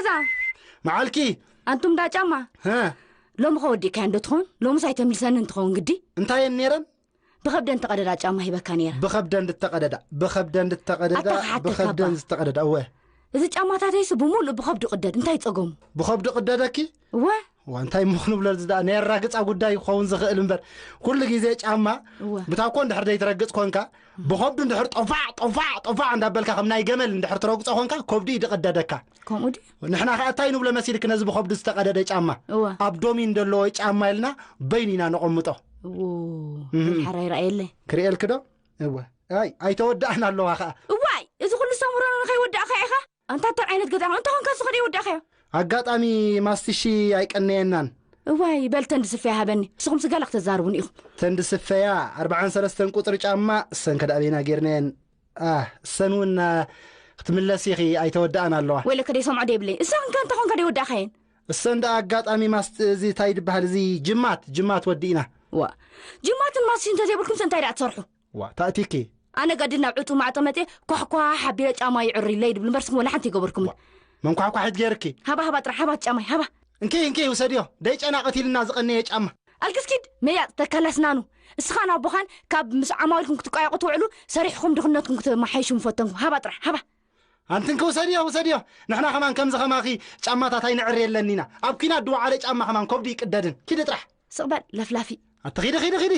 እዛ መዓልኪ ኣንቱም ዳ ጫማ። ሎሚ ከወዲእካዮ እንዶ ትኸውን? ሎምስ ኣይተምልሰኒ እንትኸውን ግዲ። እንታይ እየን ነይረን? ብኸብደን ተቐደዳ ጫማ ሂበካ ነይረ። ብኸብደን ዝተቐደዳ፣ ብኸብደን ዝተቐደዳ፣ ኣታ ክሓተካ ብኸብደን እባ። ዝተቐደዳ፣ እወ። እዚ ጫማታተይስ ብምሉእ ብኸብዱ ቅደድ፣ እንታይ ጸገሙ? ብኸብዱ ቅደደኪ? እወ። ዋ፣ እንታይ እሞ ክንብሎ፣ እዚ ደኣ ናይ ኣራግጻ ጉዳይ ክኸውን ዝኽእል እምበር፣ ኩሉ ግዜ ጫማ እወ። ብታኮ እንድሕር ዘይትረግጽ ኮንካ፣ ብኸብዱ እንድሕር ጦፋዕ፣ ጦፋዕ፣ ጦፋዕ እንዳበልካ ከም ናይ ገመል እንድሕር ትረግጾ ኮንካ፣ ከብዱ እዩ ዝቕደደካ። ከምኡ ድዩ? ንሕና ኸኣ እንታይ ንብሎ መሲልክ ነዚ ብኸብዱ ዝተቐደደ ጫማ? እወ። ኣብ ዶሚን ዘለዎ ጫማ ኢልና በይኑ ኢና ነቐምጦ። እዎ፣ እህ። ሓራይ ረኣየለይ። ክርእየልክ ዶ? እወ። ኣይ፣ ኣይተወዳእን ኣለዋ ኸኣ። እዋይ፣ እዚ ኩሉ ሰሙራኖ ንኸይወዳእካ ኢኻ? ኣንታ እንታይ ዓይነት ገዛ ነው? እንተ ኾንካ ንሱ ከደይ ወዳእካዮ? ኣጋጣሚ ማስትሺ ኣይቀነየናን። እዋይ፣ በል ተንዲ ስፈያ ሃበኒ። ንስኹም ስጋላ ክትዛርቡኒ ኢኹም። ተንዲ ስፈያ ኣርብዓን ሰለስተን ቁጽሪ ጫማ፣ እሰን ከዳ ኣበይና ጌርናየን? ኣህ፣ እሰን እውን፣ አ፣ ክትምለስ ኢኺ፣ ኣይተወዳእን ኣለዋ። ወይለ ከደይ ሰምዖ ደይብለይ። እሰን ከ እንተ ኾንካ ደይ ወዳእካየን? እሰን ደኣ ኣጋጣሚ ማስት-፣ እዚ እንታይ ይድበሃል? እዚ ጅማት፣ ጅማት ወዲእና። ዋ፣ ጅማትን ማስትሽን እንተዘይብልኩምስ እንታይ ደኣ ትሰርሑ? ዋ፣ ታእቲኪ። ኣነ ገድል ናብ ዕጹ ማዕጾ መጽየ፣ ኳሕኳሕ ኣቢለ ጫማ ይዕሪ ለይ ድብል እምበር፣ ስኹም ወላ ሓንቲ ይገበርኩምን። ዋ፣ መንኳሕኳሒት ገይርኪ። ሃባ፣ ሃባ ጥራሕ፣ ሃባ ጫማይ፣ ሃባ። እንኪ፣ እንኪ፣ ውሰድዮ። ደይ ጨና ቀቲልና ዝቐነየ ጫማ። ኣልክስኪድ፣ መያጽ ተካላስናኑ። እስኻን ኣቦኻን ካብ ምስ ዓማዊልኩም ክትቋየቑ ትውዕሉ፣ ሰሪሕኹም ድኽነትኩም ክትመሓይሹ ምፈተንኩም። ሃባ ጥራሕ፣ ሃባ። ኣንቲ እንኪ ውሰድዮ፣ ውሰድዮ። ንሕና ከማን ከምዚ ከማኺ ጫማታት ኣይንዕርየለን ኢና። ኣብ ኲናት ድወዓለ ጫማ ከማን ከብዱ ይቅደድን። ኪዲ ጥራሕ። ስቕ በል ለፍላፊ። ኣቲ ኺዲ፣ ኺዲ፣ ኺዲ።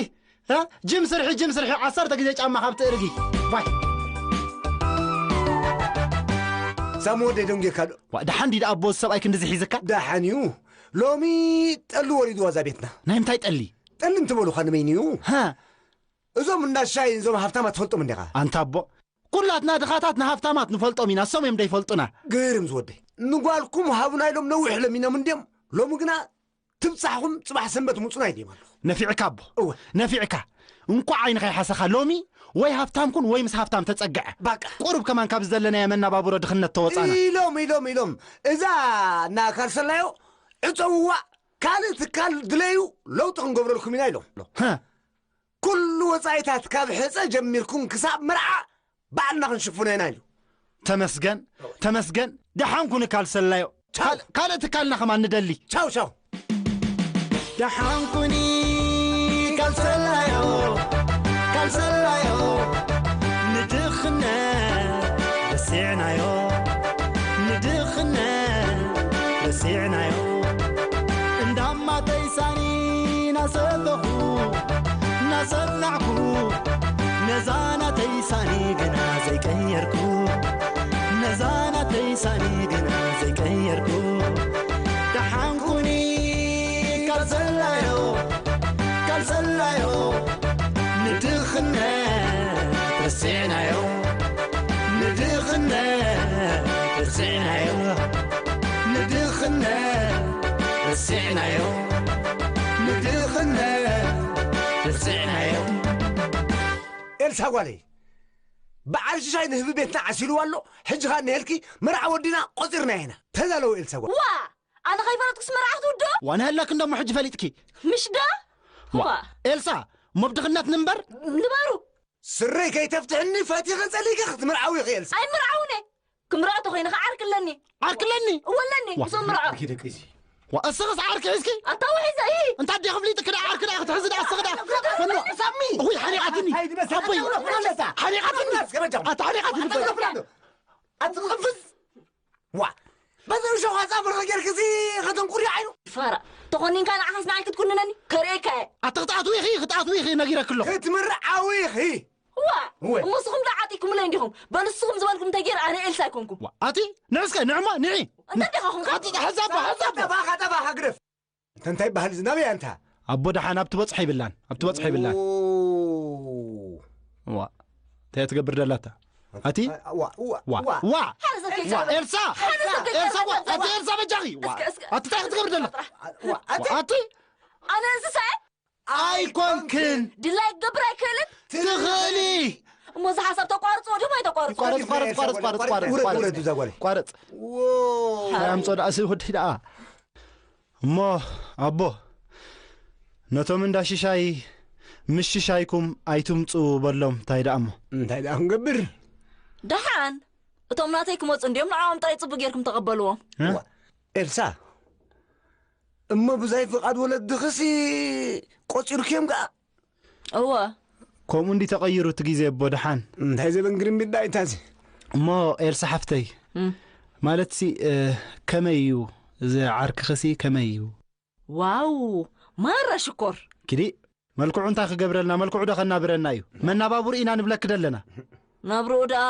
እ? ጅም ስርሒ፣ ጅም ስርሒ። ዓሰርተ ግዜ ጫማ ካብ ትእርጊ። ባይ። ሳሙ ወደይ ደንጊርካ ዶ? ዋ፣ ደሓን ድዩ ደኣ ኣቦ ሰብኣይ ክንድዚ ሒዝካ? ደሓን እዩ። ሎሚ ጠሊ ወሪድዋ እዛ ቤትና። ናይ ምንታይ ጠሊ? ጠሊ እንትበሉኻ ንመይን እዩ? ሃ? እዞም እንዳ ሻይ፣ እዞም ሃብታማት ትፈልጦም እንዲኻ? ኣንታ ኣቦ፣ ኩላትና ድኻታት ንሃብታማት ንፈልጦም ኢና፣ እሶም እዮም ደይፈልጡና። ግርም ዝወደይ። ንጓልኩም ሃቡና ኢሎም ነዊሕ ለሚኖም እንድዮም። ሎሚ ግና ትብጻሕኹም ጽባሕ ሰንበት ምጹና ኢልዮም ኣለኹ። ነፊዕካ ኣቦ። እወ። ነፊዕካ። እንቋዕ ዓይንኻ ይሓሰኻ። ሎሚ ወይ ሃብታም ኩን ወይ ምስ ሃብታም ተጸግዐ። ባቃ። ቁሩብ ከማን ካብ ዘለናዮ መናባብሮ ድኽነት ተወጻና። ኢሎም፣ ኢሎም፣ ኢሎም። እዛ እና ካልሰላዮ ዕጸውዋ፣ ካልእ ትካል ድለዩ፣ ለውጢ ክንገብረልኩም ኢና ኢሎም። ሃ። ኩሉ ወጻኢታት ካብ ሕጸ ጀሚርኩም ክሳብ መርዓ ባዕልና ክንሽፍኖ ኢና ኢሉ። ተመስገን፣ ተመስገን፣ ደሓን ኩን ካልሰላዮ። ቻው። ካል-፣ ካልእ ትካልና ከማን ንደሊ። ቻው፣ ቻው። ደሓን ኩኒ ካልሰላዮ፣ ካልሰላዮ። ንድኽነት ረሲዕናዮ፣ ንድኽነት ረሲዕናዮ። እንዳማተይ ሳኒ ናሰተኹ፣ ናሰላዕኩ፣ ነዛ ናተይ ሳኒ ግና ዘይቀየርኩ፣ ነዛ ናተይ ሳኒ ግና ዘይቀየርኩ። ደሓን ኩኒ ካልሰላዮ፣ ካልሰላዮ። ንድኽነት ረሲዕናዮ፣ ንድኽነት ረሲዕናዮ፣ ንድኽነት ረሲዕናዮ፣ ንድኽነት ረሲዕናዮ። ኤልሳ ጓለይ፣ በዓል ሽሻይ ንህቢ ቤትና ዓሲልዋ ኣሎ። ሕጂ ኸኣ ንሄልኪ መርዓ ወዲና ቆጺርና ኢና። ተዛለዊ ኤልሳ ጓል። ዋ! ኣነ ከይፈለጥኩስ መርዓ ክትውድኦ? ዋ፣ ንሀለክ እንደሞ ሕጂ ፈሊጥኪ። ምሽ ዶ? ዋ፣ ዋ። ኤልሳ፣ እሞ ብድኽነት ንንበር? ንበሩ። ስረይ ከይተፍትሕኒ ፈቲኸ ጸሊገ ክትምርዓዊ ኢኺ ኤልሳ። ኣይምርዓውን እየ። ክምርዖ ተኾይነ ኸዓ ዓርኪ ኣለኒ። ዓርኪ ኣለኒ? እወ ኣለኒ። ዋ። እዞም ምርዖ። ዓርኪ ደቂ እዚ። ዋ፣ እስኽስ ዓርኪ ሒዝኪ? ኣታ ውሒዘ፣ እሂ። እንታይ ደይ ክፍሊጥኪ ደኣ ዓርኪ ደኣ ክትሕዚ ደኣ እስኺ ደኣ። ፈኖ። ሳሚ። እኹይ፣ ሓኒቓትኒ። ሃይዲ በስ። ኣቦይ። ሓኒቓትኒ። ኣታ ሓኒቓትኒ። ኣታ ሓኒቓትኒ። ኣታ ቅፍዝ። ዋ። በዚ ሸው ሓጻ ብርኸ ጌርክሲ ኸተንቁሪ ዓይኑ። ፋራ። ተኾኒንካ ንዓኻስ ንዓይ ክትኩንነኒ? ከርእየካ እየ። ኣታ ክትኣትዊ ኢኺ፣ ክትኣትዊ ኢኺ ነጊረኪ ኣለኹ። ክትምርዓዊ ኢኺ። ዋ። እወ። እሞ ንስኹም ዶ ዓጢቕኩምለይ እንዲኹም? በሉ ንስኹም ዝበልኩም እንተገይረ ኣነ ኤልሳ ኣይኮንኩም። ዋ። ኣቲ ንዕስከ ንዕማ ንዒ። እንታይ ዲኻ ኹንካ? ኣቲ ሓዛባ፣ ሓዛባ። ጠፋኻ፣ ጠፋኻ ግደፍ። እንተ እንታይ በሃል እዚ ናበይ ኣንታ? ኣቦ ደሓን ኣብቲ በጽሖ ይብላን፣ ኣብቲ በጽሖ ይብላን። ኦ። ዋ። እንታይ ትገብር ደላታ? ኣቲ? ዋ፣ ዋ፣ ዋ፣ ዋ። ዋ። ሓደ ሰብ ዋ፣ ከይዛረብ። ኤልሳ! ሓደ ሰብ ኤልሳ፣ ዋ፣ ከይዛረብ። ኣቲ ኤልሳ በጃኺ! ዋ። እስከ፣ እስከ። ኣቲ እንታይ ክትገብር ደላ? ዋ፣ ኣቲ? ኣቲ? ኣነ እንስሳ እየ? ኣይኮንክን። ድላይ ክገብር ኣይክእልን? ትኽእሊ። እሞ እዚ ሓሳብ ተቋርጽዎ ድዮም ኣይተቋርጽዎ? ቋረጽ፣ ቋረጽ፣ ቋረጽ፣ ቋረጽ፣ ቋረጽ፣ ውረድ፣ ቋረጽ። ውረድ፣ እዛ ጓለይ። ቋረጽ። ዎ። እንታይ ኣምጾ ደኣ፣ እዚ ወዲ ደኣ። እሞ ኣቦ፣ ነቶም እንዳ ሽሻይ ምስ ሽሻይኩም ኣይትምጹ በሎም፣ እንታይ ደኣ እሞ። እንታይ ደኣ ክንገብር? ደሓን፣ እቶም ናተይ ክመጹ እንድዮም፣ ንዕኦም ጥራይ ጽቡቕ ጌርኩም ተቐበልዎም። እ? ዋ፣ ኤልሳ፣ እሞ ብዛይ ፍቓድ ወለድኽሲ ቆጺርክዮም ከኣ? እወ። ከምኡ እንዲ ተቐይሩ እቲ ግዜ ኣቦ ደሓን። እንታይ ዘበን ግርምቢጥ ዳይታዚ? እሞ ኤልሳ ሓፍተይ፣ እም። ማለትሲ፣ እ፣ ከመይ እዩ? እዚ ዓርክኽሲ ከመይ እዩ? ዋው፣ ማራ ሽኮር። ኪዲ፣ መልክዑ እንታይ ክገብረልና? መልክዑ ዶ ከናብረና እዩ? መናባብሩ ኢና ንብለኪ ደለና። ናብርኡ ደኣ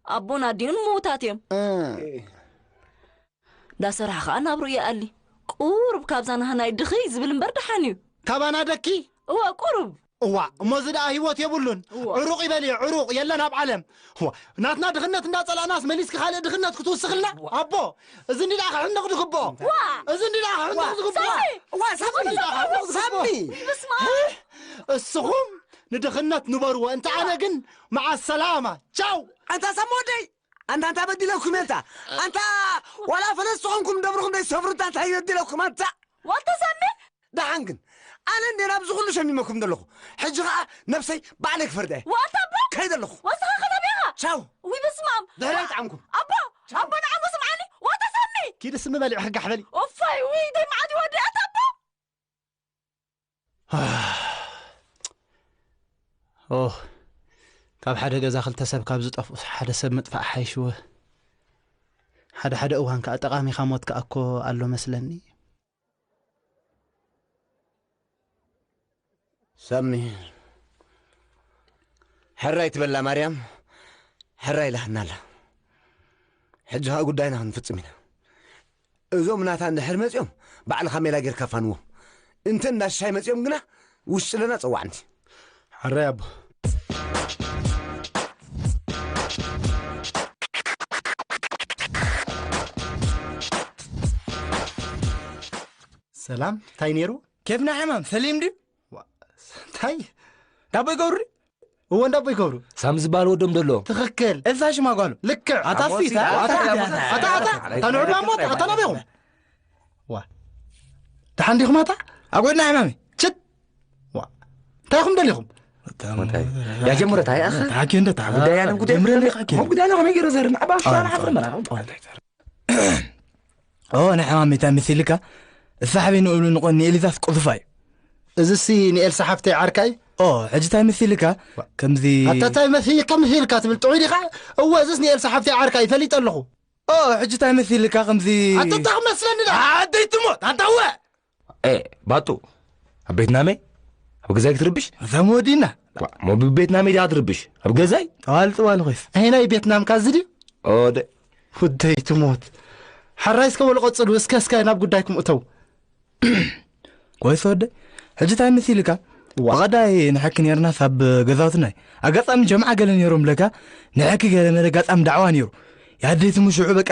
ኣቦን ኣዲኡን ምዉታት እዮም። እ። ዳሰርሕ ኸኣ ናብርኡ ይኣሊ። ቁሩብ ካብዛ ናህናይ ድኽይ ዝብል እምበር ደሓን እዩ። ካባና ደኪ? እወ፣ ቁሩብ። እዋ፣ እሞ እዚ ደኣ ህይወት የብሉን። እዋ። ዕሩቕ ይበል እዩ፣ ዕሩቕ የለን ኣብ ዓለም። እዋ፣ ናትና ድኽነት እንዳጸላእናስ መሊስኪ ካልእ ድኽነት ክትውስኽልና? እዋ። ኣቦ፣ እዚ እንዲ ደኣ ክሕነቕ ዝግብኦ። እዋ። እዚ እንዲ ደኣ ክሕነቕ ዝግብኦ። ሳሚ! እዋ፣ ሳሚ! እዚ እንዲ ደኣ ክሕነቕ ዝግብኦ። ሳሚ! በስመ ኣብ! እስኹም ንድኽነት ንበርዎ፣ እንተ ኣነ ግን መዓ ሰላማ። ቻው! ኣንታ ሳሚ ወደይ! ኣንታ፣ ኣንታ በዲለኩም እየ፣ ኣንታ። ኣንታ ዋላ ፈለስቲ ኾንኩም ደብርኹም ዘይትሰፍሩ፣ ኣንታ እንታይ በዲለኩም፣ ኣንታ? ዋልታ ሳሚ! ደሓን ግን፣ ኣነ እንዴ ናብዚ ኩሉ ሸሚመኩም ዘለኹ? ሕጂ ኸኣ ነብሰይ ባዕለይ ክፈርዳ እየ። ዋልታ ኣቦ! ከይደ ኣለኹ። ወስኻ ከተቢኻ! ቻው! ውይ በስመ ኣብ! ድሕረይ ይጥዓምኩም። ኣቦ! ኣቦ ንዓሞ ስምዓኒ! ዋልታ ሳሚ! ኪዲ ስሚ በሊዕኺ ጋሕ በሊ። ኡፋይ! ውይ ደይ መዓት ይወዲ ኣታ ኣቦ! ኦህ፣ ካብ ሓደ ገዛ ክልተ ሰብ ካብ ዝጠፍኡ ሓደ ሰብ ምጥፋእ ሓይሽወ። ሓደ ሓደ እዋን ከኣ ጠቓሚኻ ሞት ከኣ እኮ ኣሎ መስለኒ። ሳሚ፣ ሕራይ ትበላ ማርያም፣ ሕራይ ኢላትና ኣላ። ሕጂ ኸኣ ጉዳይና ክንፍጽም ኢና። እዞም ናታ እንድሕር መጺኦም፣ ባዕልኻ ሜላ ጌርካ ፋንዎም። እንተ እንዳ ሽሻይ መጺኦም ግና፣ ውሽጢ ለና ጸዋዕንቲ። ሕራይ ኣቦ። ሰላም፣ እንታይ ነይሩ? ኬፍና ሕማም፣ ሰሊም ድዩ? ዋ፣ እንታይ? ዳቦ ይገብሩ ድዩ? እወ፣ እንዳቦ ይገብሩ። ሳሚ ዝበሃል ወዶም ደሎ። ትኽክል። እዛ ሽማ ጓሉ። ልክዕ። ኣታ ኣሞሲ፣ እስቲ፣ ኣታ፣ ኣታ፣ ኣታ፣ ኣታ፣ ኣታ፣ ኣታ፣ ኣታ፣ ንዑ ኣሞ፣ ኣታ ናበይ ኢኹም? ዋ። ደሓን ዲኹም ኣታ? ኣብ ጎድና ሕማሚ። ችት። ዋ። እንታይ ኢኹም ደሊኹም? እንታይ? ያ ጀምረ፣ እንታይ ኣኸ? ታኪ እንደ ታኪ። ጉዳይ ኣነ ጉዳይ ጀምረ እንደ ታኪ። ጉዳይ ኣነ ከመይ ገይረ ዘርም? ዓባ ሽዋን ሓፍረ መራ። ኦ፣ ንሕማም እንታይ መሲልካ? እሳ ሓበይ ንእብሉ ንቆ ንኤሊዛስ ቁዝፋ እዩ። እዚሲ ንኤልሳ ሓፍተይ ዓርካ እዩ። ኦ፣ ሕጂ እንታይ መሲልካ? ከምዚ ኣታ እንታይ መሲልካ፣ መሲልካ ትብል ጥዑይ ዲኻ? እወ፣ እዚስ ንኤልሳ ሓፍተይ ዓርካ እዩ፣ ፈሊጠ ኣለኹ። ኦ፣ ሕጂ እንታይ መሲልካ ከምዚ ኣታ እንታይ ክመስለኒ ደኣ? ኣደይ ትሞት፣ ኣንታ እወ! ኤ፣ ባጡ፣ ኣብ ቤት ናመይ? ኣብ ገዛይ ክትርብሽ? እዛ መወዲና። ዋ፣ እሞ ብቤት ናመይ ዲኻ ትርብሽ? ኣብ ገዛይ? ጠዋል ጠዋል ኾይስ። ኣየናይ ቤት ናምካ እዚ ድዩ? ኦ፣ ደ- ውደይ ትሞት። ሓራይ እስከ በሉ ቀጽሉ፣ እስከ፣ እስከ ናብ ጉዳይኩም እተው። ኮይስ ወደይ፣ ሕጂ እንታይ መሲልካ? ዋ። ብቐዳይ ንሕኪ ነርናስ ኣብ ገዛውትና እዩ። ኣጋጣሚ ጀምዓ ገለ ነይሮም ብለካ፣ ንሕኪ ገለ መለ ኣጋጣሚ ዳዕዋ ነይሩ። ያደይ ትሙ ሽዑ በቃ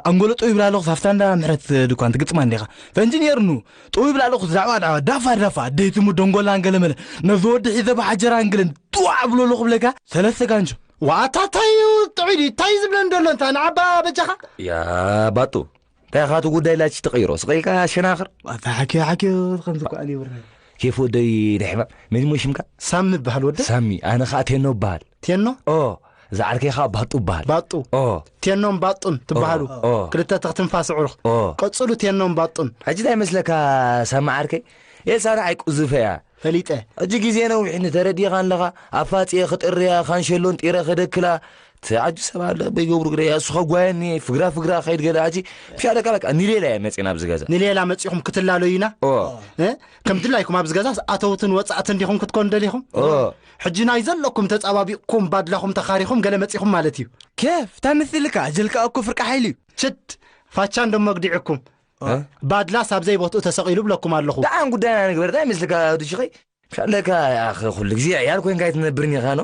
ኣንጎሎ ጥው ይብላ ኣለኹ፣ ሳፍታ እንዳ ምሕረት ድኳን ትግጥማ እንዲኻ። ፈንጂ ነይርኑ፣ ጥው ይብላ ኣለኹ፣ ዳዕዋ፣ ዳዕዋ፣ ዳፋ፣ ዳፋ፣ ኣደይ ትሙ ደንጎላን ገለ መለ። ነዚ ወዲ ሒዘ ብሓጀራ እንግልን ጥዋዕ ብሎ ኣለኹ ብለካ፣ ሰለስተ ጋንጆ። ዋታ እንታይ እዩ ጥዑይ ድዩ? እንታይ እዩ ዝብለን ዘሎ እንታ ንዓባ በጃኻ? ያ ባጡ፣ እንታይ ኢኻ እቲ ጉዳይ ላች ትቕይሮ? ስቕ ኢልካ ሸናኽር። ዋታ ሓኪዮ፣ ሓኪዮ፣ ከምዚ እኮ ኣልዩ ብርሃን። ኬፍ ወደይ ናይ ሕማም። መን እሞ ሽምካ? ሳሚ እበሃል ወደ። ሳሚ፣ ኣነ ኸኣ ቴኖ እበሃል። ቴኖ? ኦ፣ እዛ ዓርከይ ኸኣ ባጡ እበሃል። ባጡ። ኦ። ቴኖን ባጡን ትበሃሉ። ኦ። ክልተ ትኽ ትንፋስ ኣዕሩኽ። ኦ። ቀጽሉ ቴኖን ባጡን። ሕጂ እንታይ ይመስለካ ሳሚ ዓርከይ? ኤልሳ ንዓይ ቁዙፈ እያ። ፈሊጠ። ሕጂ ግዜ ነዊሕኒ ተረዲኻ ኣለኻ። ኣፋጽየ ክጥርያ፣ ካንሸሎን ጢረ ከደክላ። እቲ ዓጁ ሰብ ኣሎ፣ በይገብሩ ግደ እያ። እሱ ኸጓየኒ፣ ፍግራ ፍግራ ኸይድ ገለ። ሕጂ ምሻለካ በቃ ንሌላ እየ መጺና ኣብዚ ገዛ። ንሌላ መጺኹም ክትላለዩና? ኦ። እ? ከም ድላይኩም ኣብዚ ገዛስ ኣተውትን ወጻእትን ዲኹም ክትኮኑ ደሊኹም? ኦ። ሕጂ ናይ ዘለኩም ተጻባቢቕኩም ባድላኹም ተኻሪኹም ገለ መጺኹም ማለት እዩ። ኬፍ፣ እንታይ መሲልካ? ኣጀልካ እኮ ፍርቂ ሓይሊ እዩ። ችድ፣ ፋቻ እንዶ መግዲዕኩም። እ? ባድላስ ኣብ ዘይቦትኡ ተሰቒሉ ብለኩም ኣለኹ። ደሓን ጉዳይና ንግበር። እንታይ መስልካ ወድሽኸይ? ሻለካ ያኸ ኩሉ ግዜ ዕያል ኮይንካ ኣይትነብርን ኢኻ ኖ።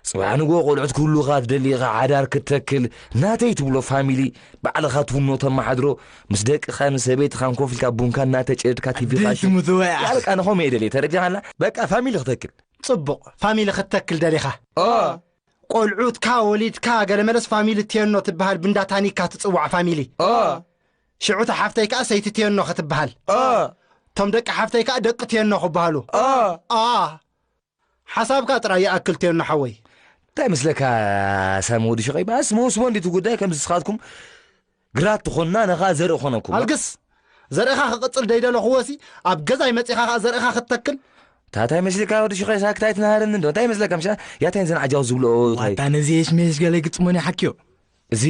ጽባሕ ንግሆ ቆልዑት ክህሉኻ ትደሊ ኢኻ፣ ሓዳር ክትተክል፣ ናተይ ትብሎ ፋሚሊ ባዕልኻ ትውኖ ተመሓድሮ፣ ምስ ደቅኻን ሰበይትኻን ኮፍ ኢልካ ቡንካ እናተጨድካ ቲቪኻ ኣደይ ትሙት ወይ ኣኽ። ሻለካ ንኸምኡ እየ ደልየ፣ ተረዲኻና? በቃ ፋሚሊ ክተክል። ጽቡቕ፣ ፋሚሊ ክትተክል ደሊኻ? ኦ። ቆልዑትካ ወሊድካ ገለመለስ ፋሚሊ ቴኖ ትበሃል ብንዳ ታኒካ ትጽዋዕ ፋሚሊ። ኦ። ሽዑ እታ ሓፍተይ ከኣ ሰይቲ ቴኖ ክትበሃል። ኦ። እቶም ደቂ ሓፍተይ ከኣ ደቂ ቴኖ ክበሃሉ። ኦ። ኣ። ሓሳብካ ጥራይ ይኣክል ቴኖ ሓወይ። እንታይ ምስለካ ሳሚ ወዲ ሽቐይ? ባስ መውስቦ እንዲቱ ጉዳይ ከምዚ ንስኻትኩም ግራት ትኾንና፣ ንኻ ዘርኢ ኾነኩም። ኣልግስ! ዘርእኻ ክቕጽል ደይደለኹዎሲ፣ ኣብ ገዛይ መጺኻ ኸኣ ዘርእኻ ክትተክል? ታታይ መስልካ ወዲ ሽኸይ ሳክታይ ትናሃረኒ እንዶ? እንታይ መስለካ ምሻ? ያታይን ዘን ዓጃው ዝብልኦ ታይ? ዋታ ነዚ የሽመሽ ገለ ግጥሞን ይሓክዮ። እዚ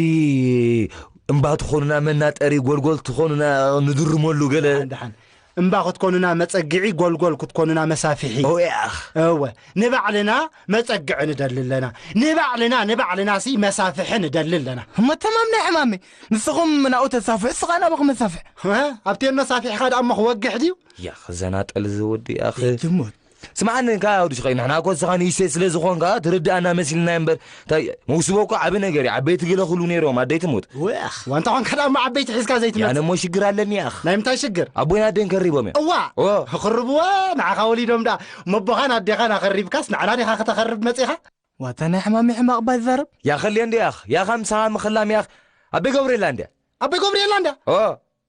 እምባ ትኾኑና፣ መናጠሪ ጎልጎል ትኾኑና፣ ንድርመሉ ገለ። ደሓን፣ ደሓን። እምባ ክትኮኑና መጸግዒ፣ ጎልጎል ክትኮኑና መሳፍሒ። ኦ፣ ያኽ። እወ፣ ንባዕልና መጸግዒ ንደሊ ኣለና። ንባዕልና፣ ንባዕልናሲ መሳፍሒ ንደሊ ኣለና። እሞ ተማም ናይ ሕማመይ። ንስኹም ናብኡ ተሳፍሑ፣ ስኻ ናባኹም መሳፍሕ። እ? ኣብ ቴኖ ሳፊሕኻ ደኣ እሞ ክወግሕ ድዩ? ያኽ፣ ዘናጠል ዝወዲ ያኽ። ትሞት። ስምዓኒ፣ እንካ ወዲ ሽኸይ፣ ንሕና እኮ ንስኻ ንእሽተይ ስለ ዝኾንካ ትርድኣና መሲልና እምበር፣ እንታይ፣ መውስቦ እኮ ዓቢ ነገር እዩ። ዓበይቲ ገለ ክብሉ ነይሮም፣ ኣደይ ትሙት። ወያኽ። ዋንታ ኾንካ ደኣ እሞ ዓበይቲ ሒዝካ ዘይትመጽእ። ያነ እሞ ሽግር ኣለኒ ያኽ። ናይ ምንታይ ሽግር? ኣቦይን ኣደይን ከሪቦም እዮም። እዋ! ኦ። ክኽርብዎ፣ ንዓኻ ወሊዶም ደኣ። መቦኻን ኣዴኻን ኣኸሪብካስ፣ ንዓና ዲኻ ከተኸርብ መጺኻ? ዋታ ናይ ሕማሚ ሕማቕ እባ ይዛረብ። ያኸልየ እንዲ ያኽ። ያኻ ምሳኻ ምኽላም ያኽ። ኣበይ ገብርኤላ እንድያ? ኣቦይ ገብርኤላ እንድያ? ኦ።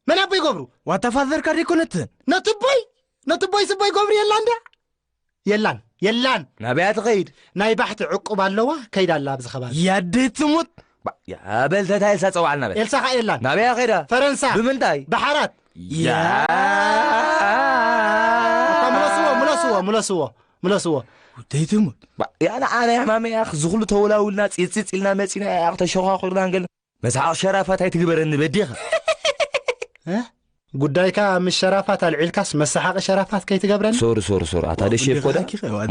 መን ኣቦይ ገብሩ? ዋታ ፋዘርካ ደይኮነትን? ነቲ ኣቦይ፣ ነቲ ኣቦይ ስቦይ ገብርኤላ እንድያ? የላን፣ የላን። ናበያ ትኸይድ? ናይ ባሕቲ ዕቁብ ኣለዋ፣ ከይዳ ኣላ ኣብዚ ከባቢ። ያደይ ትሙት። ባ-፣ ያ በል ተታ ኤልሳ ጸውዓልና በል። ኤልሳ ኸኣ የላን። ናበያ ኸይዳ? ፈረንሳ። ብምንታይ? ባሕራት። ያ። ኣታ ምለስዎ፣ ምለስዎ፣ ምለስዎ፣ ምለስዎ። ውደይ ትሙት። ባ-፣ ያ ንዓና ሕማመይ ያኽ፣ ዝኹሉ ተወላውልና፣ ጺጽጽ ኢልና መጺና ያኽ፣ ተሸዃኹርና እንገል። መስሓቕ ሸራፋት ኣይትግበረኒ በዲኻ። እ? ጉዳይካ ምስ ሸራፋት ኣልዒልካስ መሰሓቂ ሸራፋት ከይትገብረኒ? ሶሪ፣ ሶሪ፣ ሶሪ። ኣታ ደሼ እኮ ዳ?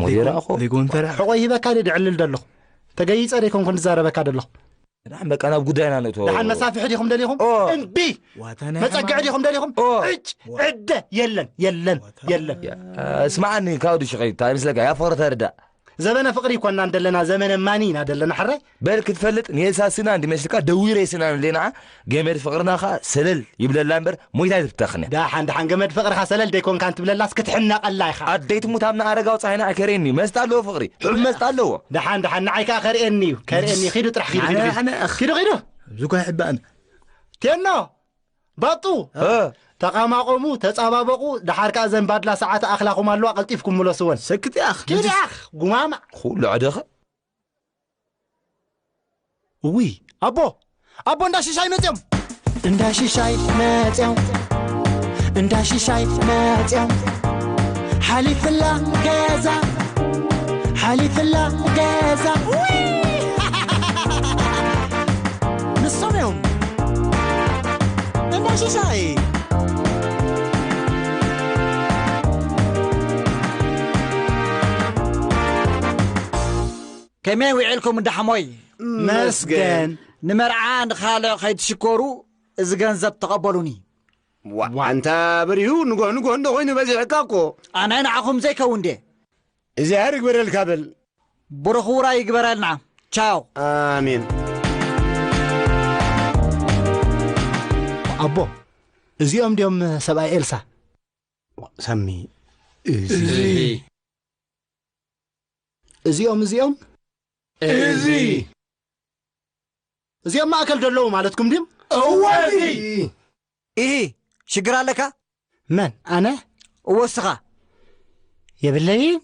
ሞዴራ እኮ። ለይኮንተራ። ሕቖይ ሂበካ ድየ ድዕልል ደለኹ? ተገይጸ ደይኮንኩ ዝዛረበካ ደለኹ? ደሓን በቃ ናብ ጉዳይና ንእቶ። ደሓን መሳፍሒ ዲኹም ደሊኹም? ኦ። እምቢ! ዋታ ናይ መጸግዒ ሓማሴን። ዲኹም ደሊኹም? ኦ። ዕጭ! ዕደ! የለን፣ የለን፣ ዋታ የለን። ያ፣ ስምዓኒ፣ ካውዲ ሽቐይ፣ እንታይ ምስለካ? ያ ፍቕሪ ተርዳእ። ዘበነ ፍቕሪ ይኮና እንደለና፣ ዘመነ ማኒ ኢና ደለና፣ ሕራይ? በል ክትፈልጥ፣ ንኤልሳ ስና እንዲመስልካ፣ ደዊረ ስና ንሌና፣ ገመድ ፍቕርና ኸኣ ሰለል ይብለላ እምበር፣ ሞይታ ኣይትብተኽን እያ። ደሓን፣ ደሓን፣ ገመድ ፍቕርኻ ሰለል ደይኮንካ እንትብለላስ ክትሕነቐላ ኢኻ። ኣደይ ትሙት፣ ኣብና ኣረጋዊ ጸሃይና ኣይከርእየኒ፣ መስጣ ኣለዎ ፍቕሪ፣ ሕብ መስጣ ኣለዎ። ደሓን፣ ደሓን፣ ንዓይ ከኣ ከርእየኒ እዩ፣ ከርእየኒ እዩ። ኺዱ ጥራሕ፣ ኺዱ፣ ኺዱ፣ ኣነ፣ ኺዱ። ኣነ፣ ኣኽ። ኺዱ፣ ኺዱ። ብዙ እኳ ይሕባእን። ቴኖ! ባጡ! እ። ተቓማቐሙ፣ ተጻባበቑ፣ ደሓር ከኣ ዘን ባድላ ሰዓት ኣኽላኹም ኣለዋ፣ ቀልጢፍኩም ምለስወን። ሰክት ያኽ። ኪድ ያኽ፣ ጉማማ። ኩሉ ዕደኸ። እውይ፣ ኣቦ! ኣቦ፣ እንዳ ሽሻይ መጽዮም! እንዳ ሽሻይ መጽዮም! እንዳ ሽሻይ መጽዮም! ሓሊፍላ ገዛ! ሓሊፍላ ገዛ! ውይ! ንሶም እዮም። እንዳ ሽሻይ። ከመይ ውዒልኩም እንዳ ሓሞይ? መስገን። ንመርዓ ንኻልእ ከይትሽኮሩ እዚ ገንዘብ ተቐበሉኒ። ዋ፣ ኣንታ በሪሁ ንጎ ንጎ እንዶ ኮይኑ በዚሕካ እኮ። ኣነ ንዓኹም ዘይከውን ድየ? እግዚኣብሔር ይግበረልካ በል። ብሩኽ ውራይ ይግበረልና። ቻው። ኣሜን። ኣቦ፣ እዚኦም ድዮም ሰብኣይ ኤልሳ? ሳሚ፣ እዚ። እዚ። እዚኦም፣ እዚኦም? እዚ። እዚኦም ማእከል ደለዉ ማለትኩም ድዮም? እወ፣ እዚ። ኢሂ፣ ሽግር ኣለካ? መን? ኣነ? እወ፣ እስኻ። የብለይን።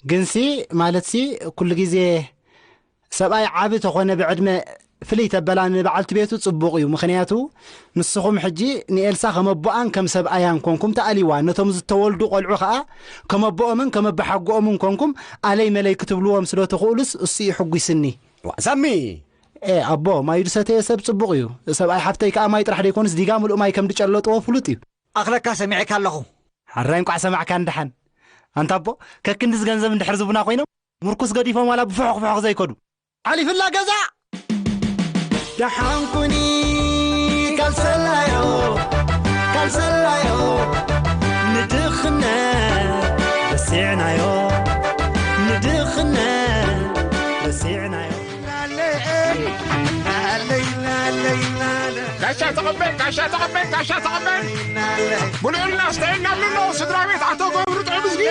ግንሲ፣ ማለትሲ፣ ኩሉ ግዜ ሰብኣይ ዓቢ ተኾነ ብዕድመ ፍልይ ተበላ ንበዓልቲ ቤቱ ጽቡቕ እዩ። ምኽንያቱ፣ ንስኹም ሕጂ ንኤልሳ ከም ኣቦኣን ከም ሰብኣያን ኮንኩም ተኣልይዋ። ነቶም ዝተወልዱ ቆልዑ ኸኣ ከም ኣቦኦምን ከም ኣቦሓጎኦምን ኮንኩም ኣለይ መለይ ክትብልዎም ስለ ትኽእሉስ፣ እሱ እዩ ሕጒስኒ። ዋ፣ ሳሚ! ኤ፣ ኣቦ፣ ማይ ዝሰተየ ሰብ ጽቡቕ እዩ። ሰብኣይ ሓፍተይ ከኣ ማይ ጥራሕ ደይኮኑስ ዲጋ ምሉእ ማይ ከም ዝጨለጥዎ ፍሉጥ እዩ። ኣኽለካ ሰሚዐካ ኣለኹ። ሓራይ እንቋዕ ሰማዕካ እንድሓን። ኣንታ ኣቦ፣ ከክንድዚ ገንዘብ እንድሕር ዝቡና ኮይኖም፣ ምርኩስ ገዲፎም ዋላ ብፍሑኽ ፍሑኽ ዘይከዱ። ሓሊፍላ ገዛ! ደሓን ኩኒ ካልሰላዮ፣ ካልሰላዮ፣ ንድኽነት ረሲዕናዮ፣ ንድኽነት ረሲዕናዮ። ጋሻ ተቐበል፣ ጋሻ ተቐበል፣ ጋሻ ተቐበል። ብልዑልና ስተይና ኣሎ ስድራ ቤት ኣቶ ገብሩ ጥዑምዝጊ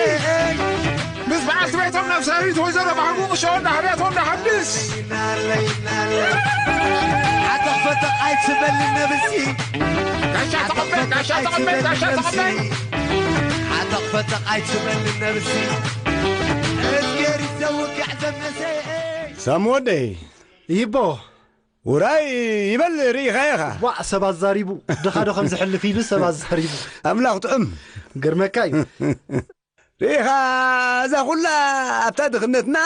ምስ በዓልቲ ቤቶም ነብሳዊት ወይዘሮ ባህጉ ቁሾ እንዳህበያቶ እንዳሃድስ። ሓተኽ ፈተቕ ኣይትበል ነብሲ። ጋሻ ተቐበል፣ ጋሻ ተቐበል፣ ጋሻ ተቐበል። ሓተኽ ፈተቕ ኣይትበል ነብሲ። እዝጌር ይዘውግዕ ዘመሰ። ሳሚ ወደይ። ይቦ። ውራይ ይበል ርኢኻ ኢኻ። ዋዕ ሰብ ኣዛሪቡ። ድኻ ዶ ከም ዝሕልፍ ኢሉ ሰብ ኣዛሪቡ። ኣምላኽ ጥዑም። ግርመካ እዩ። ርኢኻ እዛ ኩላ ኣብታ ድኽነትና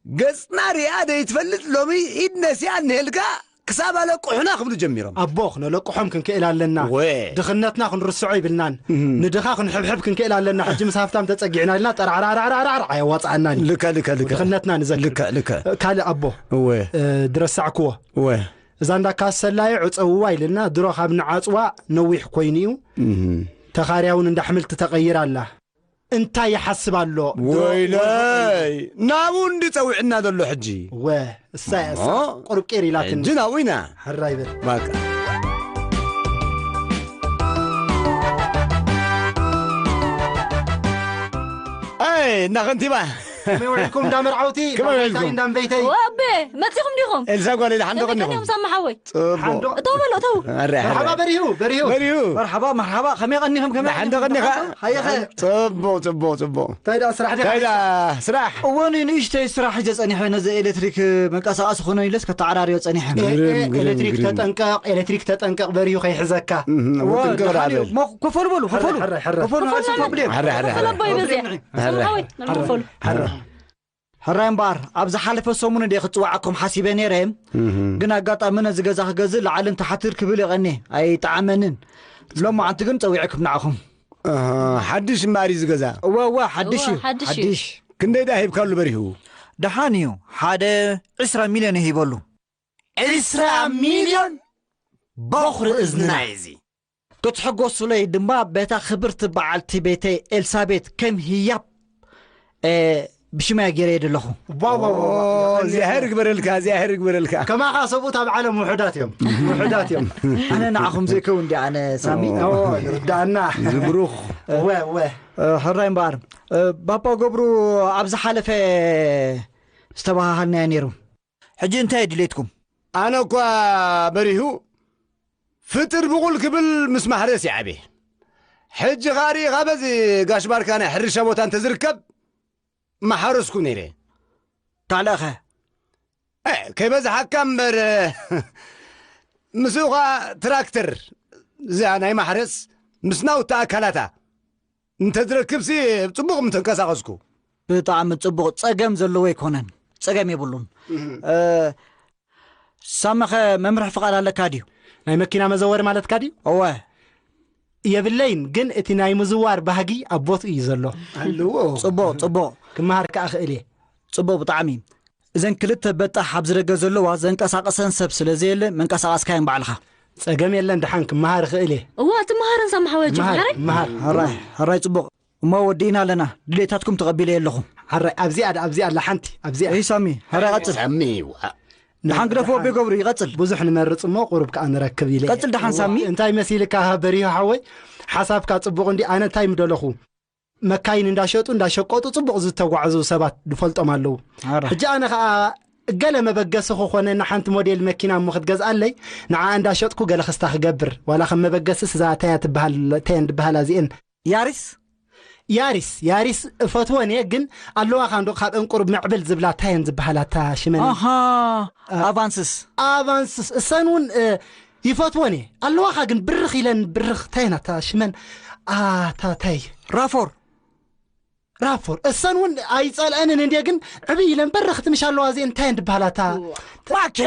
ገጽና ርኣ ዘይትፈልጥ ሎሚ ኢድ ነሲኣ እንሄልካ ክሳብ ኣለቁሑና ክብሉ ጀሚሮም። ኣቦ ክነለቁሖም ክንክእል ኣለና። ወ። ድኽነትና ክንርስዖ ይብልናን። ንድኻ ክንሕብሕብ ክንክእል ኣለና። ሕጂ ምስ ሃፍታም ተጸጊዕና ኢልና ጠራዕራዕራዕራዕ ኣየዋጽኣናን እዩ። ልከ ልከ ልከ። ድኽነትና ንዘክር። ልከ ልከ። ካልእ ኣቦ እወ እ፣ ድረሳዕክዎ። እወ እዛ እንዳካሰላየ ዕፀውዋ ኢልና ድሮ ካብ ንዓፅዋ ነዊሕ ኮይኑ እዩ። ተኻርያ እውን እንዳ ኣሕምልቲ ተቐይራ ኣላ። እንታይ ይሓስብ ኣሎ? ወይለይ ናብኡ እንዲ ጸዊዕና ዘሎ ሕጂ። ወ እሳ እያ እሳ እሞ? ቁሩብ ቄር ኢላትን። ሕጂ ናብኡ ኢና። ሕራይ በል። ባቃ ኣይ እና ከንቲባ ከመይ ውዒልኩም እንዳ መርዓውቲ ከመይ ውዒልኩም? እንዳንበይተይ ወቤ መጺኹም ዲኹም? ኤልሳ ጓለይ ደሓን ዶ ቀኒኹም? ቀኒኹም ሳማ ሓወይ። ጽቡቕ። እተው በሎ እተው። ኣረ፣ ኣረ። መርሓባ በሪሁ በሪሁ በሪሁ። መርሓባ መርሓባ ከመይ ቀኒኹም ከመይ ደሓን ዶ ቀኒኻ? ሃየኸ። ጽቡቕ ጽቡቕ ጽቡቕ። እንታይ ደኣ ስራሕ ዲኻ? እንታይ ደኣ ስራሕ? እወ ንእሽተይ ስራሕ ሒዘ ጸኒሐ ነዚ ኤሌክትሪክ መንቀሳቐሲ ክኾነ ኢለስ ከተዓራርዮ ጸኒሐ። ግርም፣ ግርም፣ ኤሌክትሪክ ግርም። ተጠንቀቕ ኤሌክትሪክ ተጠንቀቕ በሪሁ ከይሕዘካ። እም፣ እወ፣ ጥንቅቕ ደሓን እዩ። ደኣ በል። ሞ-፣ ኮፈሉ በሉ ኮፈሉ። ሕራይ፣ ሕራይ። ኮፈሉ ኮፈሉ ንሃይሱ ማለት ፕሮብሌም። ሕራይ፣ ሕራይ፣ ሕራይ። ሰለቦይ በዚያ። ሕራይ። ሰምዓወይ፣ ሕራይ። ንኸፈሉ። ሕራይ። ሕራይ እምበኣር፣ ኣብዚ ሓለፈ ሰሙን እንደ ክጽዋዓኩም ሓሲበ ነይረ። እህ። ግን ኣጋጣሚ ነዚ ገዛ ክገዝእ ላዕልን ታሕትን ክብል ይቐኒ ኣይጠዓመንን። ሎማዓንቲ ግን ጸዊዐኩም ንዓኹም። ኣሃ፣ ሓድሽ እምበኣር እዩ ዝገዛ። እወ፣ እወ፣ ሓድሽ እወ፣ እዩ። ሓድሽ እዩ። ሓድሽ። ክንደይ ደኣ ሂብካሉ በሪሁ? ደሓን እዩ። ሓደ ዕስራ ሚልዮን ሂበሉ። ዕስራ ሚልዮን? በኹሪ እዝንና እዩ እዚ። ክትሕጎሱለይ ድማ በታ ክብርቲ በዓልቲ ቤተይ ኤልሳቤት ከም ህያብ፣ እ፣ ብሽማይ ገይረየ ደለኹ። ዋ፣ ዋ፣ ዋ፣ ዋ። ኦ፣ እግዚኣብሔር ይግበረልካ፣ እግዚኣብሔር ይግበረልካ። ከማኻ ሰብኡት ኣብ ዓለም ውሑዳት እዮም። ውሑዳት እዮም። ኣነ ንዓኹም ዘይከውን ድየ ኣነ ሳሚ? ኦ፣ ይርዳእና። ዝብሩኽ። እወ፣ እወ። እ፣ ሕራይ እምበኣር፣ እ፣ ባባ ገብሩ ኣብ ዝሓለፈ ዝተበሃሃልናዮ ነይሩ። ሕጂ እንታይ ድሌትኩም? ኣነ እኳ በሪሁ ፍጥር ብቑል ክብል ምስ ማሕረስ ይዓብየ። ሕጂ ኸኣ ርኢኻ በዚ ጋሽ ባርካ ናይ ሕርሻ ቦታ እንተዝርከብ ምሓረስኩ ነይረ። ካልእኸ? እ፣ ከይበዝሓካ እምበር፣ ምስኡ ኸኣ ትራክተር እዚኣ ናይ ማሕረስ ምስ ናውቲ ኣካላታ እንተዝረክብሲ ጽቡቕ ምተንቀሳቐስኩ። ብጣዕሚ ጽቡቕ። ጸገም ዘለዎ ኣይኮነን። ጸገም የብሉን። እ፣ ሳመኸ መምርሒ ፍቓድ ኣለካ ድዩ? ናይ መኪና መዘወሪ ማለትካ ድዩ? እወ። የብለይን፣ ግን እቲ ናይ ምዝዋር ባህጊ ኣብ ቦትኡ እዩ ዘሎ። ኣለዎ። ጽቡቕ፣ ጽቡቕ። ክመሃር ከኣ ክእል እየ። ጽቡቕ ብጣዕሚ። እዘን ክልተ በጣሕ ኣብዚ ደገ ዘለዋ ዘንቀሳቕሰን ሰብ ስለ ዘየለ መንቀሳቐስካየን ባዕልኻ። ጸገም የለን፣ ደሓን ክመሃር እኽእል እየ። እዋ፣ ትመሃርን ሳሚ ሓወይ፣ መሃር፣ መሃረይ? መሃር። ሕራይ፣ ሕራይ ጽቡቕ። እሞ ወዲእና ኣለና። ድሌታትኩም ተቐቢለየ ኣለኹ። ሕራይ፣ ኣብዚኣ፣ ኣብዚኣ ኣላ ሓንቲ፣ ኣብዚኣ። እይ ሳሚ፣ ሕራይ ቀጽል። ሳሚ፣ ዋ። ደሓን ግደፍዎ ኣቤ ገብሩ፣ ይቐጽል። ብዙሕ ንመርጽ እሞ ቁሩብ ከኣ ንረክብ ኢለ እየ። ቀጽል ደሓን ሳሚ። እንታይ መሲልካ በሪሁ ሓወይ? ሓሳብካ ጽቡቕ እንዲ፣ ኣነ እንታይ ምደለኹ? መካይን እንዳሸጡ እንዳሸቀጡ ጽቡቕ ዝተጓዕዙ ሰባት ድፈልጦም ኣለዉ። ኣረ። ሕጂ ኣነ ኸኣ ገለ መበገሲ ክኾነኒ ሓንቲ ሞዴል መኪና እሞ ክትገዝኣለይ ንዓ እንዳሸጥኩ ገለ ክስታ ክገብር ዋላ ከም መበገስስ እዛ እንታይ እያ ትበሃል እንታይ እየን ዝበሃላ እዚኤን ያሪስ ያሪስ ያሪስ እፈትወን እየ ግን ኣለዋ ካንዶ ካብ እንቁር ምዕብል ዝብላ እንታይ እየን ዝበሃላ እታ ሽመን ኣሃ ኣቫንስስ ኣቫንስስ እሰን እውን እ፣ ይፈትወን እየ ኣለዋኻ ግን ብርኽ ኢለን ብርኽ እንታይ ናታ ሽመን ኣታ እንታይ ራፎር ራፎር እሰን እውን ኣይጸልአንን እንድየ ግን ዕብይ ኢለን በረኽቲ ምሽ ኣለዋ እዚአን እንታይ እየን ዝበሃላታ ማኬ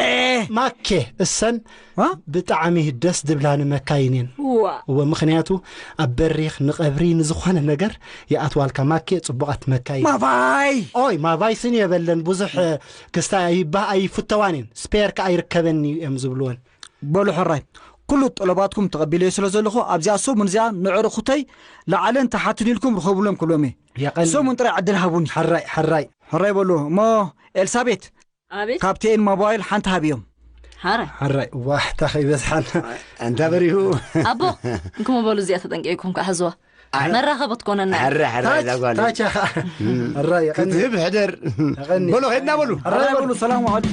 ማኬ እሰን ዋ? ብጣዕሚ ደስ ዝብላኒ መካይን እየን ዋ እወ ምኽንያቱ ኣብ በሪኽ ንቐብሪ ንዝኾነ ነገር ይኣትዋልካ ማኬ ጽቡቓት መካይን ማቫይ ኦይ ማቫይ ስኒ የበለን ብዙሕ ክስታይ ኣይባ ኣይፍተዋን እየን ስፔር ከኣ ይርከበኒ እዮም ዝብልወን በሉ ሕራይ ኩሉ ጠለባትኩም ተቐቢለዮ ስለ ዘለኹ ኣብዚኣ ሰሙን እዚኣ ንዕርኹተይ ላዕልን ታሓትን ኢልኩም ርኸቡሎም ክብሎም እየ የቐኒ ሰሙን ጥራይ ዕድል ሃቡኒ ሕራይ ሕራይ ሕራይ በሉ እሞ ኤልሳቤት ኣቤት ካብቲ ኤን ሞባይል ሓንቲ ሃብዮም ሓራይ ሕራይ ዋሕታ ከይበዝሓና ኣንታ በሪሁ ኣቦ እንክሞ በሉ እዚኣ ተጠንቂቕኩም ከዓ ሕዝዋ መራኸቢ ክትኮነና እያ። ሕረ ሕረ እዛ ጓል ታች እያ ኸዓ። ሕራይ የቐኒ። ክትህብ ሕደር። የቐኒ። በሉ ኸድና በሉ። ሕራይ በሉ ሰላም ዋዕሉ።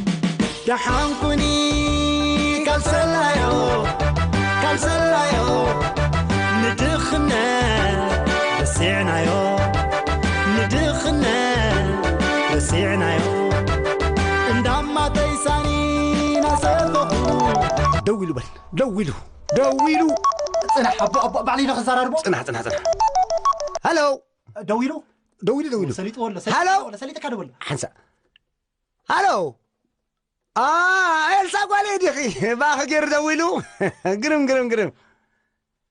ደሓን ኩኒ ካልሰላዮ ካልሰላዮ ንድኽነት ረሲዕናዮ ንድኽነት ረሲዕናዮ እንዳማተይ ሳኒ ናሰተኹ ኢሉ በል። ደው ኢሉ፣ ደው ኢሉ። ጽናሕ፣ ኣቦ፣ ኣቦ፣ ባዕለይ ኢለ ክዘራርቦ። ጽናሕ፣ ጽናሕ፣ ጽናሕ። ሃሎ። ደው ኢሉ? ደው ኢሉ፣ ደው ኢሉ። ሰሊጥዎ ኣሎ፣ ሰሊጥዎ ኣሎ፣ ሰሊጥካ ደው ኣሎ። ሓንሳእ። ሃሎ። ኣ፣ ኤልሳ ጓለይ ዲኺ? ባኺ ገይሩ ደው ኢሉ። ግርም፣ ግርም፣ ግርም።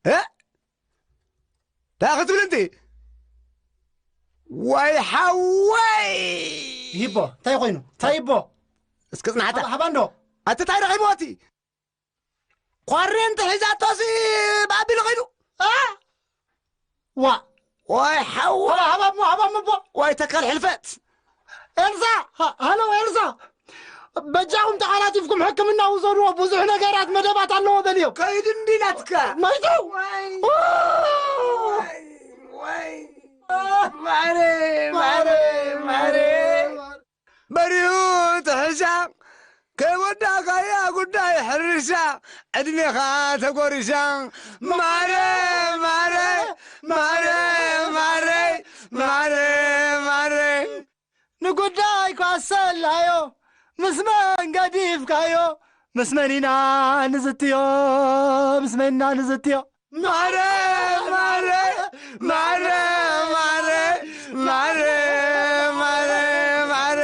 እ? እንታይ ክትብል እንት? ዋይ ሓወይ! ይሂቦ፣ እንታይ ኮይኑ? እንታይ ይቦ? እስኪ ጽናሕታ። ሃባ፣ ሃባ እንዶ። ኣቲ እንታይ ረኺብዎ እቲ? ኳሬንቲ ሒዛቶሲ ብኣቢሉ ኸይዱ። ኣ? ዋ። ዋይ ሓወይ! ሃባ፣ ሃባ እሞ፣ ሃባ እሞ ኣቦ። ዋይ ተካል ሕልፈት! ኤልሳ! ሃ-፣ ሃሎ ኤልሳ! በጃኹም ተቓላጢፍኩም ሕክምና ውሰድዎ፣ ብዙሕ ነገራት መደባት ኣለዎ በልዮ። ከይዱ እንዲ ናትካ። መይቱ! ዋይ! ኦ! ዋይ! ዋይ! ማረ! ማረ! ማረ! በሪሁ ትሕሻ፣ ከይወዳእካያ ጉዳይ ሕርሻ፣ ዕድሜኻ ተጎሪሻ። ማረ! ማረ! ማረ! ማረ! ማረ! ማረ! ንጉዳይ ኳሰላዮ፣ ምስ መን ገዲፍካዮ፣ ምስ መን ኢና ንዝትዮ፣ ምስ መን ኢና ንዝትዮ። ማረ፣ ማረ፣ ማረ፣ ማረ፣ ማረ፣ ማረ፣ ማረ።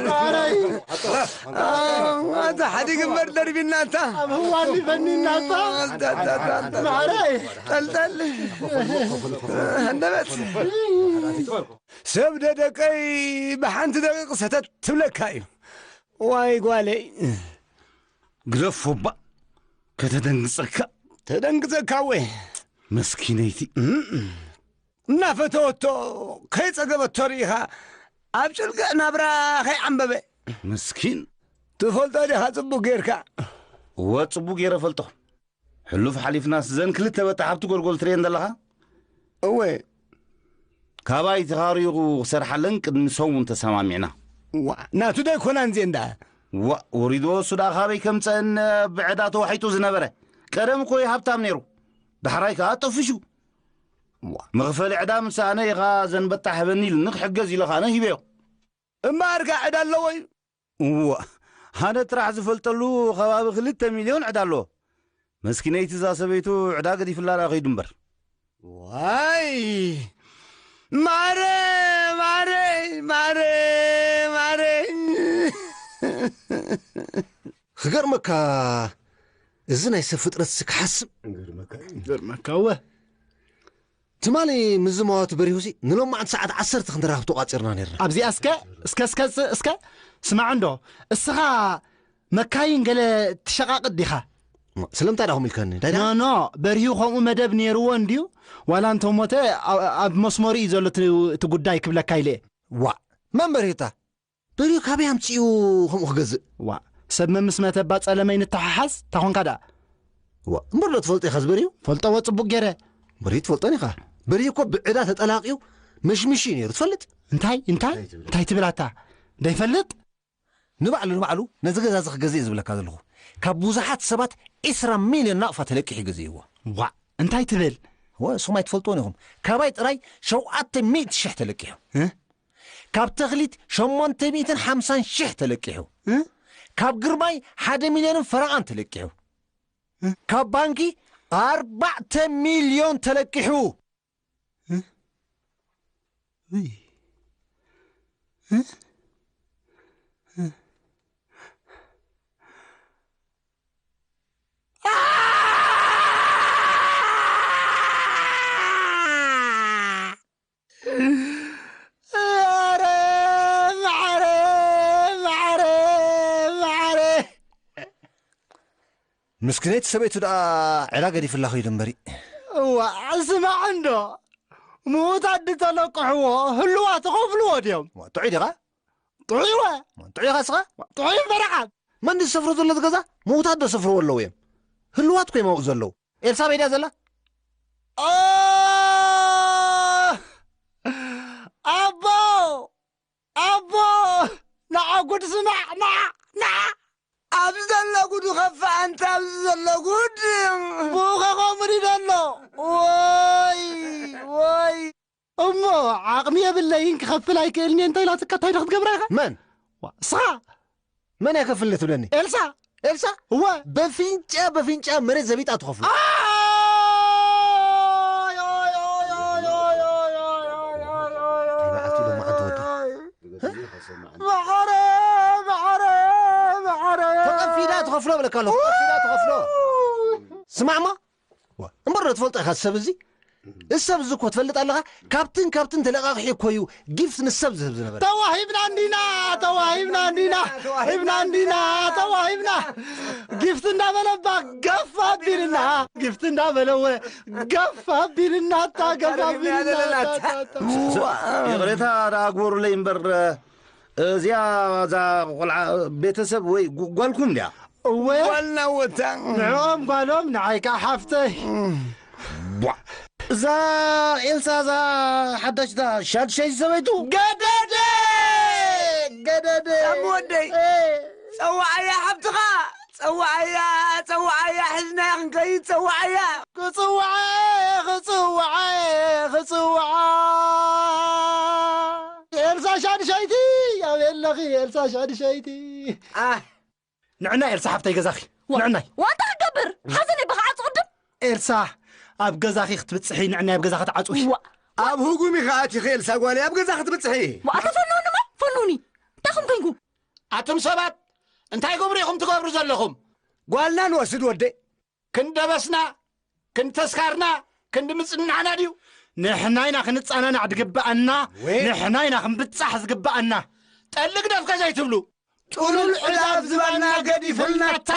ማረይ። ኣታ ሓዲግ እምበር ደርቢናታ። ኣብ ህዋን ይፈኒናታ። ማረይ። ጠልጠል። ሃንደበት። ሰብ ደደቀይ ብሓንቲ ደቂቕ ሰተት ትብለካ እዩ። ዋይ ጓለይ። ግደፎ እባ ከተደንግጸካ። ተደንግጸካ ወይ? መስኪነይቲ። እናፈተወቶ ከይጸገበቶ ርኢኻ ኣብ ጭልቅዕ ናብራ ከይዓምበበ። ምስኪን። ትፈልጦ ዲኻ ጽቡቕ ጌርካ? እወ፣ ጽቡቕ ጌረ ፈልጦ። ሕሉፍ ሓሊፍናስ ዘን ክልተ በጣሓብቲ ጎልጎል ትርእየን ዘለኻ? እወ። ካባይ ተኻሪኹ ክሰርሓለን ቅድሚ ሰሙን ተሰማሚዕና። ዋ፣ ናቱ ዶ ኣይኮናን እዚኤን ደኣ? ዋ፣ ወሪድዎ እሱ ደኣ ካበይ ከምጸአን ብዕዳ ተዋሒጡ ዝነበረ። ቀደም እኮ እዩ ሃብታም ነይሩ። ዳሕራይ ከኣ ጠፊሹ። ዋ። መኽፈሊ ዕዳ ምስ ሰኣነ ኢኻ ዘን በጣሕ ህበኒ ኢሉኒ ክሕገዝ ኢለ ከኣ ሂበዮ። እምበኣር ከኣ ዕዳ ኣለዎ እዩ። እዋ፣ ኣነ ጥራሕ ዝፈልጠሉ ከባቢ ክልተ ሚልዮን ዕዳ ኣለዎ። መስኪነይቲ እዛ ሰበይቱ ዕዳ ገዲፍላ ደኣ ከይዱ እምበር። ዋይ! ማረ! ማረ! ማረ! ማረ! ክገርመካ፣ እዚ ናይ ሰብ ፍጥረትሲ ክሓስብ። ይገርመካ፣ ይገርመካ፣ እወ። ትማሊ ምስ ዝመዋቱ በሪሁሲ ንሎማዕንቲ ሰዓት ዓሰርተ ክንራኸብ ተቋጺርና ነይርና። ኣብዚኣ እስከ፣ እስከ፣ እስከ፣ እስከ፣ ስማዕ እንዶ፣ እስኻ መካይን ገለ ትሸቃቅጥ ዲኻ? ማ፣ ስለምንታይ ዳኹም ኢልካኒ? እንታይ ዳ? ኖ፣ ኖ፣ በሪሁ ከምኡ መደብ ነይርዎ እንድዩ? ዋላ እንተሞተ ኣ-፣ ኣብ መስመሩ እዩ ዘሎ እቲ፣ እቲ ጉዳይ ክብለካ ኢለ እየ። ዋእ፣ መን በሪሁታ? በሪሁ ካበይ ኣምጺኡ ከምኡ ክገዝእ? ዋእ፣ ሰብ መምስ መተ እባ ጸለመይ ንተሓሓዝ፣ እንታይ ኾንካ ደኣ? ዋእ፣ እምበር ዶ ትፈልጦ ኢኻ ዝበሪሁ? ፈልጠዎ ጽቡቅ ገይረ። በሪሁ ትፈልጦን ኢኻ። በሪሁ እኮ ብዕዳ ተጠላቂዩ መሽሚሽ እዩ ነይሩ፣ ትፈልጥ? እንታይ? እንታይ? እንታይ ትብል? እንታይ ትብል ኣታ? ደይፈልጥ? ንባዕሉ፣ ንባዕሉ ነዚ ገዛ እዚ ክገዝእ እየ ዝብለካ ዘለኹ። ካብ ብዙሓት ሰባት ዕስራ ሚልዮን ናቕፋ ተለቂሑ እዩ ገዚእዎ። ዋእ፣ እንታይ ትብል? እወ፣ ንስኹም ኣይትፈልጥዎን ኢኹም። ካባይ ጥራይ ሸውዓተ ሚእቲ ሽሕ ተለቂሑ። እ? ካብ ተኽሊት ሸሞንተ ሚእትን ሓምሳን ሽሕ ተለቂሑ። እ? ካብ ግርማይ ሓደ ሚልዮንን ፈረቓን ተለቂሑ። እ? ካብ ባንኪ ኣርባዕተ ሚልዮን ተለቂሑ። እ? እይ። እ? እ? ኧረ ማዕረ፣ ማዕረ፣ ማዕረ። ምስክነይቲ ሰበይቱ ደኣ ዕዳ ገዲፍላ ኸይዱ እምበሪ። እዋ፣ ስማዕ እንዶ፣ ምዉታት ድተለቅሕዎ ህልዋት ይኸፍልዎ ድዮም? እዋ፣ ጥዑይ ዲኻ? ጥዑይ እወ። እዋ፣ ጥዑይ ኢኻ እስኻ? ጥዑይ እምበረኻ። መን ዝሰፍሮ ዘሎ እቲ ገዛ? ምዉታት ዶ ሰፍርዎ ኣለዉ እዮም? ህልዋት እኮ እዮም ኣብኡ ዘለዉ። ኤልሳቤጥ እያ ዘላ? ኦ! ኣቦ! ኣቦ! ንዓ ጉድ ስማዕ! ንዓ! ንዓ! ኣብዚ ዘሎ ጉድ ይኸፍእ ኣንታ፣ ኣብዚ ዘሎ ጉድ! ብኡ ኸ ከምኡ ድዩ ዘሎ? ወይ! ወይ! እሞ ዓቕሚ የብለይን ክኸፍል ኣይክእልን እየ እንተ ኢላትካ እንታይ ዶ ክትገብራ ኢኻ? መን? ዋ፣ ንስኻ! መን እያ ከፍል ትብለኒ? ኤልሳ! ኤልሳ፣ እወ። በፊንጫ፣ በፊንጫ መሬት ዘቢጣ ትኸፍሎ። መዓረ፣ መዓረ፣ መዓረ። ተቐፊዳ ትኸፍሎ ብለካ ኣለኹ፣ ተቐፊዳ ትኸፍሎ። ስማዕማ፣ እምበር ዶ ትፈልጦ ኢኻ ሰብ እዚ? እዚ ሰብ እዚ እኮ ትፈልጥ ኣለኻ? ካብትን ካብትን ተለቓቒሑ እኮ እዩ ጊፍት ንሰብ ዝህብ ዝነበረ። ተዋሂብና እንዲና፣ ተዋሂብና እንዲና፣ ሂብና እንዲና፣ ተዋሂብና። ጊፍት እንዳበለባ ገፍ ኣቢልና፣ ጊፍት እንዳበለወ ገፍ ኣቢልና፣ እታ ገፍ ኣቢልና፣ እታ፣ እታ፣ እታ። ይቕሬታ ደኣ ግበሩለይ እምበር፣ እዚኣ እዛ ቆልዓ ቤተሰብ ወይ ጓ-፣ ጓልኩም ድያ? እወ። ጓልና ወታ። ንዕኦም ጓሎም፣ ንዓይ ከኣ ሓፍተይ። ቧ። እዛ ኤልሳ፣ እዛ ሓዳሽ፣ እዛ ሻድሸይቲ ሰበይቱ? ገደደ! ገደደ! ሳሚ ወደይ፣ ጸዋዓያ ሓፍትኻ! ጸዋዓያ፣ ጸዋዓያ፣ ሒዝናያ ክንከይድ፣ ጸዋዓያ! ክጽውዓ፣ ክጽውዓ፣ ክጽውዓ። ኤልሳ ሻድሸይቲ፣ ኣበይ ኣለኺ ኤልሳ ሻድሸይቲ? ኣህ። ንዕና ኤልሳ ሓፍተይ ገዛኺ። ዋ-፣ ንዕናይ። ዋንታ ክገብር? ሓዘነይ ብኸዓ ጽቕድም? ኤልሳ፣ ኣብ ገዛኺ ክትብጽሒ፣ ንዕናይ ኣብ ገዛ ክትዓጽዊ። ዋ-፣ ኣብ ህጉም ኢኻ ኣቲኺ ኤልሳ ጓለይ፣ ኣብ ገዛ ክትብጽሒ። ዋ-፣ ኣታ ፈንውኒ እሞ፣ ፈንውኒ። እንታይ ኹም ኮንኩም? ኣቱም ሰባት፣ እንታይ ግብሪ ኢኹም ትገብሩ ዘለኹም? ጓልና ንወስድ ወደይ። ክንደበስና፣ ክንተስካርና፣ ክንዲ ምጽንናዕና ድዩ? ንሕና ኢና ክንጸናናዕ ድግበኣና፣ ወይ። ንሕና ኢና ክንብጻሕ ዝግበኣና። ጠሊ ግደፍ ከዘይትብሉ። ጥሉል ዕዳ ኣብ ዝባንና ገዲፉልናታ።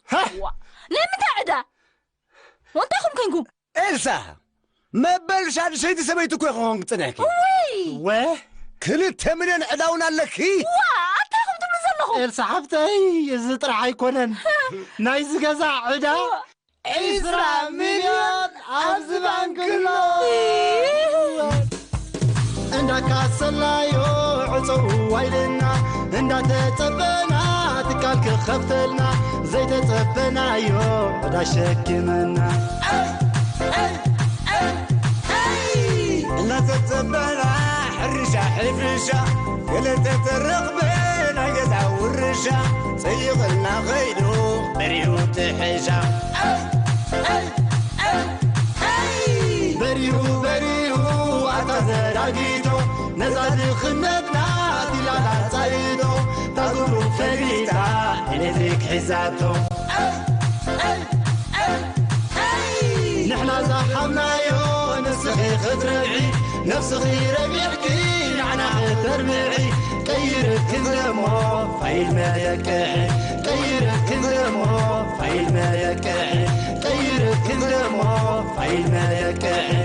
ሃ? ዋ፣ ናይ ምንታይ ዕዳ? ወንታኹም ኮንኩም? ኤልሳ፣ መበል ሻድሸይቲ ሰበይቲ እኮ ክኾን ክጽንሕኪ። እውይ! ወ? ክልተ ሚልዮን ዕዳ እውን ኣለኪ። ዋ፣ ኣንታኹም ትብሉ ዘለኹም? ኤልሳ ሓፍተይ፣ እዚ ጥራሕ ኣይኮነን። ናይዚ ገዛ ዕዳ ዋ። ዒስራ ሚልዮን ኣብዚ ባንክ ኣሎ። እንዳካሰላዮ ዕፀው ዋይልና፣ እንዳተፀበና ትካል ክኸፍተልና፣ ዘይተፀበናዮ ዕዳ ሸኪመና። እንዳተፀበና ሕርሻ ሕፍሻ፣ ገለ ተተረኽበ ናይ ገዛ ውርሻ፣ ጸይቕልና ኸይዱ በሪሁ ትሕሻ። በሪሁ በሪሁ ኣታ ዘራጊቶ፣ ነዛ ድኽነትና ቲላላ ጻይቶ፣ ታጉሩ ፈሊጣ ኤሌክትሪክ ሒዛቶ። ንሕና ዝሃብናዮ ንስኺ ክትረብዒ፣ ነብስኺ ረቢዕኪ ንዓና ከተርብዒ። ቀይርክን ደሞ ፋይል መለቅሒ፣ ቀይርክን ደሞ ፋይል መለቅሒ፣ ቀይርክን ደሞ ፋይል መለቅሒ።